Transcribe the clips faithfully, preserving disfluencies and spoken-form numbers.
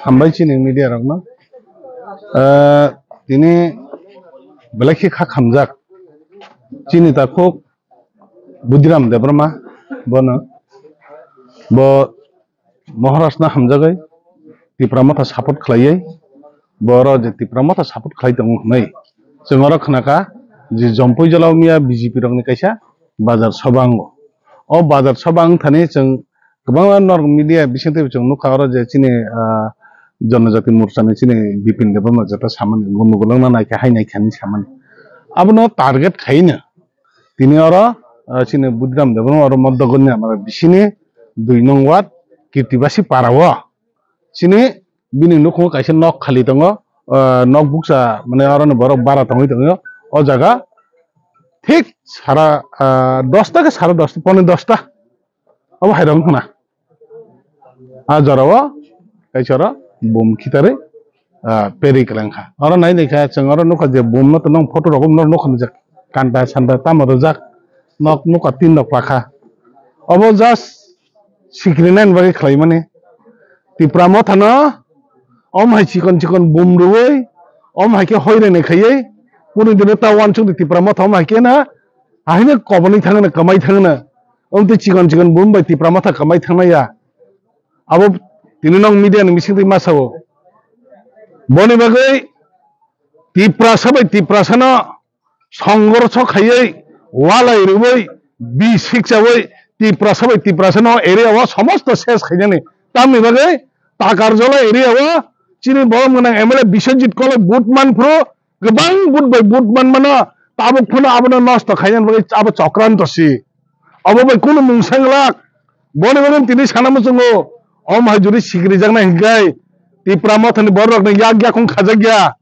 Hambai chini media rokno. Ah, tini belai khe kha khamjak chini takhuk Budiram Debbarma, bono bo Maharashtra hamjagwi Tipra Motha support khlaiwi, bo oro je Tipra Motha support khlai tongo hwnwi chwng oro khnakha je Jompui Jala miya B J P rokni kaisa bazar soba wngo. O bazar soba wngthani chwng kwbangma norok media bisingtwi chwng nukha oro je chini, ah, Janajati Morchani chini Bipin Debbarma jeta samani, gunu gwlwngna naikha hai naikha hinwi samani. Abono target khaino tini oro, ah, chini Budiram Debbarma oro Modogonni amara bisini dui nong ward Kirtibasi para o chini bini nukhungo kaisa nok khali tongo, ah, nok bukcha mane oro ni borok bara tongwi tongo o jaga thik sara, ah, dosta ke sara dosta, pone dosta. Obo hai rok wngkha na. A jora o kaisa oro bum khitarwi, ah, peri kwlangkha. Oro nai naikha chwng oro nukha je bum no tongo photo rok nukha je kanta santa tamo rijak nok nukha tin rok pakha. Obo just sikrinani bagwi khlaimani. Tipra Motha no om hai chikon chikon bum rwui om hai khe hoirani khaiwi kunu dino ta uansuk di Tipra Motha om hai khe na ahino kobonwi thangna kwmai thangna. Omtwi chikon chikon bum bai Tipra Motha kwmai thangnaya. Abo tini nong media ni bisingtwi ma sao. Boni bagwi Tiprasa bai Tiprasano songorso khaiwi, walai rwui, bi sikchaui, Tiprasa bai Tiprasano area o somosto ses khainani. Tamni bagwi Takarjala area o chini borom gwnang M L A Biswajit Koloi vote manphuru kwbang vote bai vote manmano, tabuk phano abono nosto khainani bagwi abo chokranto si. Obo bai kunu mungsa wnglak. Boni bagwi tini sana muchungo. Om hai jodi sikirijaknai hinkhe Tipra Mothani bororokni yak yakung khajakya.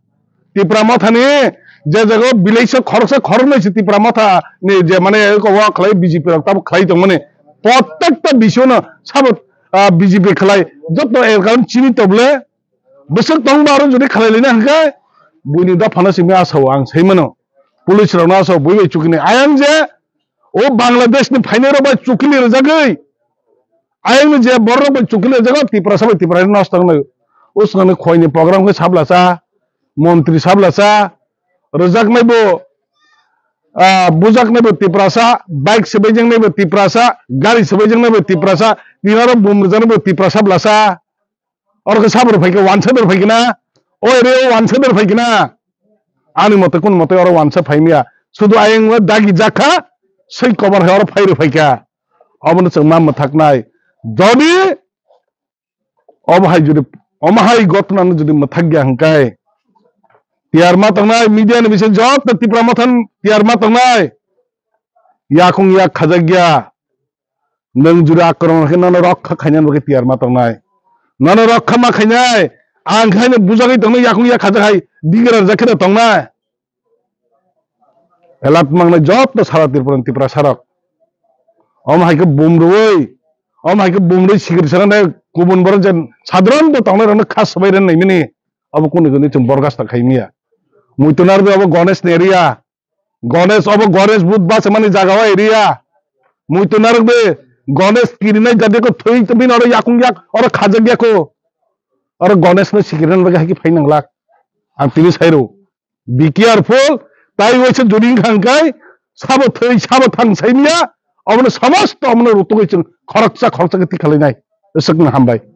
Tipra Mothani je jaga o bilaisa khoroksa khoroknwi se Tipra Mothani je mane eko wa khlai B J P rok tabuk khlai tongmani. Prottekta bishono sabo, ah, B J P khlai jotto er karon chini toble. Bwswk tongba aro jodi khlai lina hinkhe buini dophano simi asao ang saimano. Police rokno asao bui bai chukini. Ayang je o Bangladesh ni phainai rok bai chukili rwjagwi. Ayang ni je borok rok bai chukili rwjago Tiprasa bai Tiprasa nosto wngnai. O swkangni khoi ni program khe sablasa, montri sablasa, rwjaknai bo, ah, bujaknai bo Tiprasa, bike swbaijaknai naibo Tiprasa, gari swbaijaknai naibo Tiprasa, tini oro bum rwjaknai bo Tiprasa blasa. Oro khe sabo rw phaikha, wansa ber phaikha na? O ere o wansa ber phaikha na? Ani mote kun mote oro wansa phaimya. Sudu ayang o dagi jakha, sei kobar hai oro phai rw phaikha. Obono chwng ma mwthaknai. Jodi omo hai jodi, omo hai gotna no jodi mwthakya hwnkhe, tiyar ma tongnai, media ni bising joto Tipra Motha tiyar ma tongnai. Yakung yak khajakya. Nwng jora akromon khe nono rokha khainani bagwi tiyar ma tongnai. Nono rokha ma khainai. Ang khe haino bujagwi tongnai, yakung yak khajak hai digra rwjak khe tongnai. Elat mangnai joto sara Tripura ni Tiprasa rok. Omo hai khe bum rwui, omo hai khe bum rwui sikiri sanai kubun borok je sadharon bo tongnai rokno kha swbai rwna naimani. Obo kuni kuni chwng borgasta khaimya. Muitu narwgwi obo Ganesh ni area. Ganesh obo Ganesh but bachimani jaga o area. Muitu narwkdi Ganesh kirinai jadeko thwi twi bini oro yakung yak oro khajak yako. Oro Ganesh no sikirinani bagwi hai khe phai nanglak. Ang tini sai rw. Be careful. Tai waisa jodi wngkha hwnkhe sabo thwi sabo thang saimya. Obono samosto omono rutugwi chwng khoroksa khoroksa khe tikha lainai. Swkno hambai.